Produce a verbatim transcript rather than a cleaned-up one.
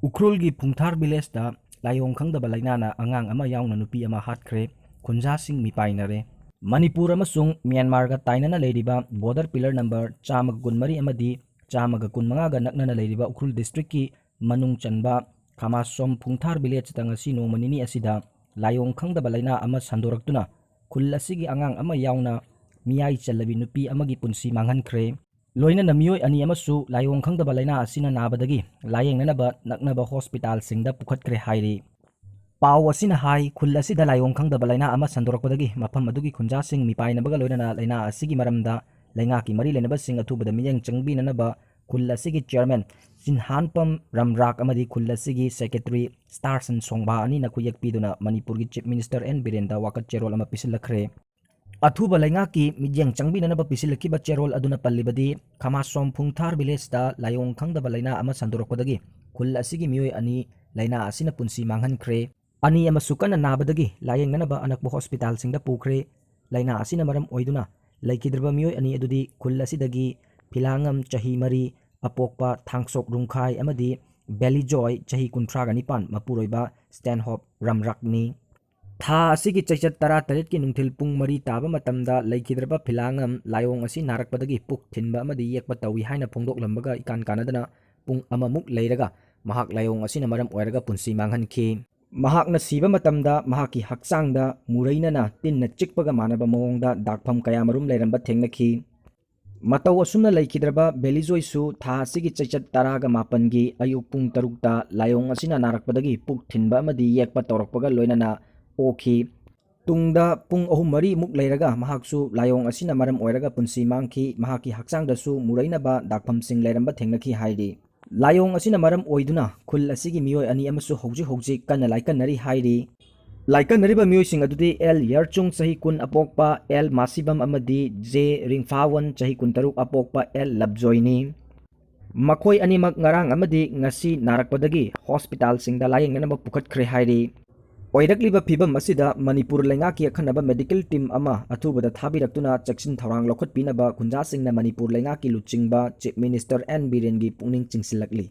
ꯎꯈ꯭ꯔꯨꯜꯒꯤ ꯐꯨꯡꯊꯥꯔ ꯚꯤꯂꯦꯖꯇ ꯂꯥꯏꯑꯣꯡ ꯈꯪꯗꯕ ꯂꯥꯏꯅꯥꯅ ꯑꯉꯥꯡ ꯑꯃ ꯌꯥꯎꯅ ꯅꯨꯄꯤ ꯑꯃ ꯍꯥꯠꯈ꯭ꯔꯦ꯫ ꯈꯨꯟꯖꯥꯁꯤꯡ ꯃꯤꯄꯥꯏꯅꯔꯦ꯫ ꯃꯅꯤꯄꯨꯔ ꯑꯃꯁꯨꯡ ꯃ꯭ꯌꯥꯟꯃꯥꯔꯒ ꯇꯥꯏꯅꯅ ꯂꯩꯔꯤꯕ ꯕꯣꯔꯗꯔ ꯄꯤꯂꯔ ꯅꯝꯕꯔ ꯆꯥꯝꯃꯒ ꯀꯨꯟꯃꯔꯤ ꯑꯃꯗꯤ ꯆꯥꯝꯃꯒ ꯀꯨꯟꯃꯉꯥꯒ ꯅꯛꯅꯅ ꯂꯩꯔꯤꯕ ꯎꯈ꯭ꯔꯨꯜ ꯗꯤꯁꯇ꯭ꯔꯤꯛꯀꯤ ꯃꯅꯨꯡ ꯆꯟꯕ ꯈꯥꯃꯥꯁꯣꯝ ꯐꯨꯡꯊꯥꯔ ꯚꯤꯂꯦꯖꯇ ꯉꯁꯤ ꯅꯣꯡꯃ ꯅꯤꯅꯤ ꯑꯁꯤꯗ ꯂꯥꯏꯑꯣꯡ ꯈꯪꯗꯕ ꯂꯥꯏꯅꯥ ꯑꯃ ꯁꯟꯗꯣꯔꯛꯇꯨꯅ ꯈꯨꯜ ꯑꯁꯤꯒꯤ ꯑꯉꯥꯡ ꯑꯃ ꯌꯥꯎꯅ ꯃꯤꯌꯥꯏ ꯆꯜꯂꯕꯤ ꯅꯨꯄꯤ ꯑꯃꯒꯤ ꯄꯨꯟꯁꯤ ꯃꯥꯡꯍꯟꯈ꯭ꯔꯦ꯫ ꯂꯣꯏꯅꯅ ꯃꯤꯑꯣꯏ ꯑꯅꯤ ꯑꯃꯁꯨ ꯂꯥꯏꯑꯣꯡ ꯈꯪꯗꯕ ꯂꯥꯏꯅꯥ ꯑꯁꯤꯅ ꯅꯥꯕꯗꯒꯤ ꯂꯥꯌꯦꯡꯅꯅꯕ ꯅꯛꯅꯕ ꯍꯣꯁꯄꯤꯇꯥꯜꯁꯤꯡꯗ ꯄꯨꯈꯠꯈ꯭ꯔꯦ ꯍꯥꯏꯔꯤ꯫ ꯄꯥꯎ ꯑꯁꯤꯅ ꯍꯥꯏ, ꯈꯨꯜ ꯑꯁꯤꯗ ꯂꯥꯏꯑꯣꯡ ꯈꯪꯗꯕ ꯂꯥꯏꯅꯥ ꯑꯃ ꯁꯟꯗꯣꯔꯛꯄꯗꯒꯤ ꯃꯐꯝ ꯑꯗꯨꯒꯤ ꯈꯨꯟꯖꯥꯁꯤꯡ ꯃꯤꯄꯥꯏꯅꯕꯒ ꯂꯣꯏꯅꯅ ꯂꯥꯏꯅꯥ ꯑꯁꯤꯒꯤ ꯃꯔꯝꯗ ꯂꯩꯉꯥꯛꯀꯤ ꯃꯔꯤ ꯂꯩꯅꯕꯁꯤꯡ ꯑꯊꯨꯕꯗ ꯃꯤꯠꯌꯦꯡ ꯆꯪꯕꯤꯅꯅꯕ ꯈꯨꯜ ꯑꯁꯤꯒꯤ ꯆꯤꯌꯔꯃꯦꯟ ꯆꯤꯟꯍꯥꯟꯄꯝ ꯔꯝꯔꯥꯛ ꯑꯃꯗꯤ ꯈꯨꯜ ꯑꯁꯤꯒꯤ ꯁꯦꯀ꯭ꯔꯦꯇꯔꯤ ꯁ꯭ꯇꯥꯔꯁꯟ ꯁꯣꯡꯕꯥ ꯑꯅꯤꯅ ꯈꯨꯌꯦꯛ ꯄꯤꯗꯨꯅ ꯃꯅꯤꯄꯨꯔꯒꯤ ꯆꯤꯐ ꯃꯤꯅꯤꯁꯇꯔ ꯑꯦꯟ ꯕꯤꯔꯦꯟꯗ ꯋꯥꯀꯠ ꯆꯦꯔꯣꯜ ꯑꯃ ꯄꯤꯁꯤꯜꯂꯛꯈ꯭ꯔꯦ꯫ ꯑꯊꯨꯕ ꯂꯩꯉꯥꯛꯀꯤ ꯃꯤꯠꯌꯦꯡ ꯆꯪꯕꯤꯅꯅꯕ ꯄꯤꯁꯤꯜꯂꯛꯈꯤꯕ ꯆꯦꯔꯣꯜ ꯑꯗꯨꯅ ꯄꯜꯂꯤꯕꯗꯤ, ꯈꯃꯥꯁꯣꯝ ꯐꯨꯡꯊꯥꯔ ꯚꯤꯂꯦꯖꯇ ꯂꯥꯏꯑꯣꯡ ꯈꯪꯗꯕ ꯂꯥꯏꯅꯥ ꯑꯃ ꯁꯟꯗꯣꯔꯛꯄꯗꯒꯤ ꯈꯨꯜ ꯑꯁꯤꯒꯤ ꯃꯤꯑꯣꯏ ꯑꯅꯤ ꯂꯥꯏꯅꯥ ꯑꯁꯤꯅ ꯄꯨꯟꯁꯤ ꯃꯥꯡꯍꯟꯈ꯭ꯔꯦ꯫ ꯑꯅꯤ ꯑꯃꯁꯨ ꯀꯟꯅ ꯅꯥꯕꯗꯒꯤ ꯂꯥꯌꯦꯡꯅꯅꯕ ꯑꯅꯛꯄ ꯍꯣꯁꯄꯤꯇꯥꯜꯁꯤꯡꯗ ꯄꯨꯈ꯭ꯔꯦ꯫ ꯂꯥꯏꯅꯥ ꯑꯁꯤꯅ ꯃꯔꯝ ꯑꯣꯏꯗꯨꯅ ꯂꯩꯈꯤꯗ꯭ꯔꯕ ꯃꯤꯑꯣꯏ ꯑꯅꯤ ꯑꯗꯨꯗꯤ ꯈꯨꯜ ꯑꯁꯤꯗꯒꯤ ꯐꯤꯂꯥꯉꯝ ꯆꯍꯤ ꯃꯔꯤ ꯑꯄꯣꯛꯄ ꯊꯥꯡꯁꯣꯛ ꯔꯨꯡꯈꯥꯏ ꯑꯃꯗꯤ ꯕꯦꯂꯤꯖꯣꯏ ꯆꯍꯤ ꯀꯨꯟꯊ꯭ꯔꯥꯒ ꯅꯤꯄꯥꯟ ꯃꯄꯨꯔꯣꯏꯕ ꯁ꯭ꯇꯦꯟꯍꯣꯞ ꯔꯝꯔꯥꯛꯅꯤ꯫ ꯊꯥ ꯑꯁꯤꯒꯤ ꯆꯩꯆꯠ ꯇꯔꯥꯇꯔꯦꯠꯀꯤ ꯅꯨꯡꯊꯤꯜ ꯄꯨꯡ ꯃꯔꯤ ꯇꯥꯕ ꯃꯇꯝꯗ ꯂꯩꯈꯤꯗ꯭ꯔꯕ ꯐꯤꯂꯥꯉꯝ ꯂꯥꯏꯑꯣꯡ ꯑꯁꯤ ꯅꯥꯔꯛꯄꯗꯒꯤ ꯄꯨꯛ ꯊꯤꯟꯕ ꯑꯃꯗꯤ ꯌꯦꯛꯄ ꯇꯧꯏ ꯍꯥꯏꯅ ꯐꯣꯡꯗꯣꯛꯂꯝꯕꯒ ꯏꯀꯥꯟ ꯀꯥꯟꯅꯗꯅ ꯄꯨꯡ ꯑꯃꯃꯨꯛ ꯂꯩꯔꯒ ꯃꯍꯥꯛ ꯂꯥꯏꯑꯣꯡ ꯑꯁꯤꯅ ꯃꯔꯝ ꯑꯣꯏꯔꯒ ꯄꯨꯟꯁꯤ ꯃꯥꯡꯍꯟꯈꯤ꯫ ꯃꯍꯥꯛꯅ ꯁꯤꯕ ꯃꯇꯝꯗ ꯃꯍꯥꯛꯀꯤ ꯍꯛꯆꯥꯡꯗ ꯃꯨꯔꯩꯅꯅ ꯇꯤꯟꯅ ꯆꯤꯛꯄꯒ ꯃꯥꯟꯅꯕ ꯃꯑꯣꯡꯗ ꯗꯥꯛꯐꯝ ꯀꯌꯥꯃꯔꯨꯝ ꯂꯩꯔꯝꯕ ꯊꯦꯡꯅꯈꯤ꯫ ꯃꯇꯧ ꯑꯁꯨꯝꯅ ꯂꯩꯈꯤꯗ꯭ꯔꯕ ꯕꯦꯂꯤꯖꯣꯏꯁꯨ ꯊꯥ ꯑꯁꯤꯒꯤ ꯆꯩꯆꯠ ꯇꯔꯥꯒ ꯃꯥꯄꯟꯒꯤ ꯑꯌꯨꯛ ꯄꯨꯡ ꯇꯔꯨꯛꯇ ꯂꯥꯏꯑꯣꯡ ꯑꯁꯤꯅ ꯅꯥꯔꯛꯄꯗꯒꯤ ꯄꯨꯛ ꯊꯤꯟꯕ ꯑꯃꯗꯤ ꯌꯦꯛꯄ ꯇꯧꯔꯛꯄꯒ ꯂꯣꯏꯅꯅ ꯄꯣꯛꯈꯤ꯫ ꯇꯨꯡꯗ ꯄꯨꯡ ꯑꯍꯨꯝ ꯃꯔꯤꯃꯨꯛ ꯂꯩꯔꯒ ꯃꯍꯥꯛꯁꯨ ꯂꯥꯏꯑꯣꯡ ꯑꯁꯤꯅ ꯃꯔꯝ ꯑꯣꯏꯔꯒ ꯄꯨꯟꯁꯤ ꯃꯥꯡꯈꯤ꯫ ꯃꯍꯥꯛꯀꯤ ꯍꯛꯆꯥꯡꯗꯁꯨ ꯃꯨꯔꯩꯅꯕ ꯗꯥꯛꯐꯝꯁꯤꯡ ꯂꯩꯔꯝꯕ ꯊꯦꯡꯅꯈꯤ ꯍꯥꯏꯔꯤ꯫ ꯂꯥꯏꯑꯣꯡ ꯑꯁꯤꯅ ꯃꯔꯝ ꯑꯣꯏꯗꯨꯅ ꯈꯨꯜ ꯑꯁꯤꯒꯤ ꯃꯤꯑꯣꯏ ꯑꯅꯤ ꯑꯃꯁꯨ ꯍꯧꯖꯤꯛ ꯍꯧꯖꯤꯛ ꯀꯟꯅ ꯂꯥꯏꯀꯠꯅꯔꯤ ꯍꯥꯏꯔꯤ꯫ ꯂꯥꯏꯀꯠꯅꯔꯤꯕ ꯃꯤꯑꯣꯏꯁꯤꯡ ꯑꯗꯨꯗꯤ ꯑꯦꯜ ꯌꯔꯆꯨꯡ ꯆꯍꯤ ꯀꯨꯟ ꯑꯄꯣꯛꯄ ꯑꯦꯜ ꯃꯥꯁꯤꯕꯝ ꯑꯃꯗꯤ ꯖꯦ ꯔꯤꯡꯐꯥꯋꯟ ꯆꯍꯤ ꯀꯨꯟꯇꯔꯨꯛ ꯑꯄꯣꯛꯄ ꯑꯦꯜ ꯂꯞꯖꯣꯏꯅꯤ꯫ ꯃꯈꯣꯏ ꯑꯅꯤꯃꯛ ꯉꯔꯥꯡ ꯑꯃꯗꯤ ꯉꯁꯤ ꯅꯥꯔꯛꯄꯗꯒꯤ ꯍꯣꯁꯄꯤꯇꯥꯜꯁꯤꯡꯗ ꯂꯥꯌꯦꯡꯅꯅꯕ ꯄꯨꯈꯠꯈ꯭ꯔꯦ ꯍꯥꯏꯔꯤ꯫ ꯑꯣꯏꯔꯛꯂꯤꯕ ꯐꯤꯕꯝ ꯑꯁꯤꯗ ꯃꯅꯤꯄꯨꯔ ꯂꯩꯉꯥꯛꯀꯤ ꯑꯈꯟꯅꯕ ꯃꯦꯗꯤꯀꯦꯜ ꯇꯤꯝ ꯑꯃ ꯑꯊꯨꯕꯗ ꯊꯥꯕꯤꯔꯛꯇꯨꯅ ꯆꯦꯛꯁꯤꯟ ꯊꯧꯔꯥꯡ ꯂꯧꯈꯠꯄꯤꯅꯕ ꯈꯨꯟꯖꯥꯁꯤꯡꯅ ꯃꯅꯤꯄꯨꯔ ꯂꯩꯉꯥꯛꯀꯤ ꯂꯨꯆꯤꯡꯕ ꯆꯤꯐ ꯃꯤꯅꯤꯁꯇꯔ ꯑꯦꯟ ꯕꯤꯔꯦꯟꯒꯤ ꯄꯨꯛꯅꯤꯡ ꯆꯤꯡꯁꯤꯜꯂꯛꯂꯤ꯫